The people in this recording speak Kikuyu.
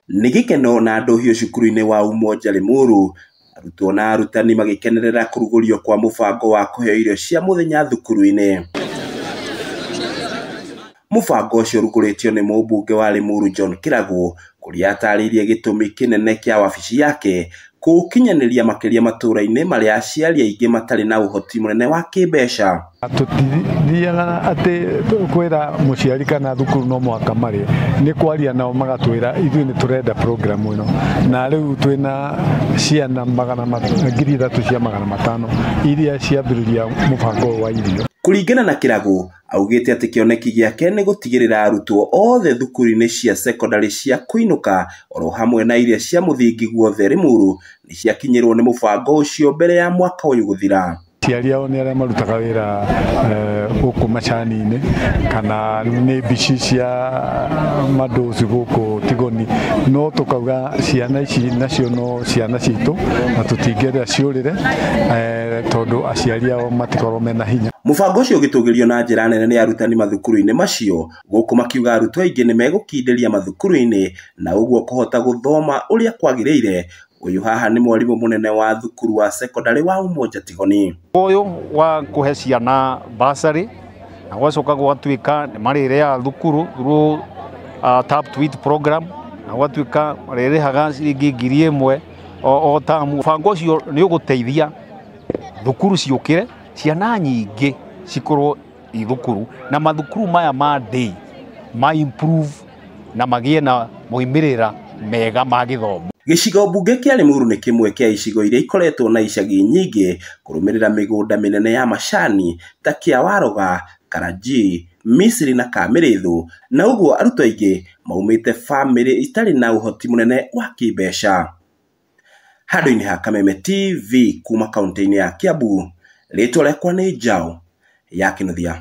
Nĩ gĩkeno na ndũhiũ cukuru-inĩ wa Umoja Limuru, arutwo na arutani magĩkenerera kũrugũrio kwa mũbango wa kũheo irio cia mũthenya thukuru-inĩ. Mũbango ũcio ũrugũrĩtio nĩ mũmbunge wa Limuru John Kĩragũ, kũrĩa atarĩirie gĩtũmi kĩnene kĩa wabici yake kũũkinyanĩria makĩria matũũra-inĩ marĩa aciari aingĩ matarĩ na ũhoti mũnene wa kĩmbeca. Tũtithiaga atĩ kwĩra mũciari kana thukuru no mũhaka marĩe, nĩ kwaria nao magatwĩra ithuĩ nĩ tũrenda program ĩno, na rĩu twĩna ciana 3,500 iria ciambĩrĩria mũbango ũyũ wa irio. Kũringana na Kĩragũ, augĩte atĩ kĩoneki gĩake nĩ gũtigĩrĩra arutwo othe thukuru-inĩ cia cekondarĩ cia kũinũka oro hamwe na iria cia mũthingi guothe Limuru nĩ ciakinyĩrwo nĩ mũbango ũcio mbere ya mwaka ũyũ gũthira. Aciari ao nĩ arĩa marutaga wĩra gũkũ macani-inĩ kana nĩ mbici cia mandoci gũkũ Tigoni, no tũkauga ciana ici nacio no ciana citũ na tũtingĩenda ciũrĩre tondũ aciari ao matikorwo mena hinya. Mũbango ũcio ũgĩtũgĩrio na njĩra nene nĩ arutani mathukuru-inĩ macio, gũkũ makiuga arutwo aingĩ nĩ megũkindĩria mathukuru-inĩ na ũguo kũhota gũthoma ũrĩa kwagĩrĩire. Ũyũ haha nĩ mwarimũ mũnene wa thukuru wa cekondarĩ wa Umoja Tigoni. Ũyũ wa kũhe ciana bursary na gwacoka gwatuĩka nĩ marĩrĩaga thukuru through Tap to Eat program, na gwatuĩka marĩrĩhaga ciringi 1,000 o tamu. Mũbango ũcio nĩ ũgũteithia thukuru ciũkĩre, ciana nyingĩ cikorwo i thukuru, na mathukuru maya ma day ma improve na magĩe na moimĩrĩra mega ma gĩthomo. Gĩcigo mbunge kĩa Limuru nĩ kĩmwe kĩa icigo iria ikoretwo na icagi nyingĩ kũrũmĩrĩra mĩgũnda mĩnene ya macani ta kĩa Waroga, Karanjii, Misiri na Kamĩrĩthũ, na ũguo arutwo aingĩ maumĩte bamĩrĩ itarĩ na ũhoti mũnene wa kĩmbeca. Handũ-inĩ ha Kameme TV kuma kaunti-inĩ ya Kiambu, rĩtwa rĩakwa nĩ Njaũ ya Kĩnuthia.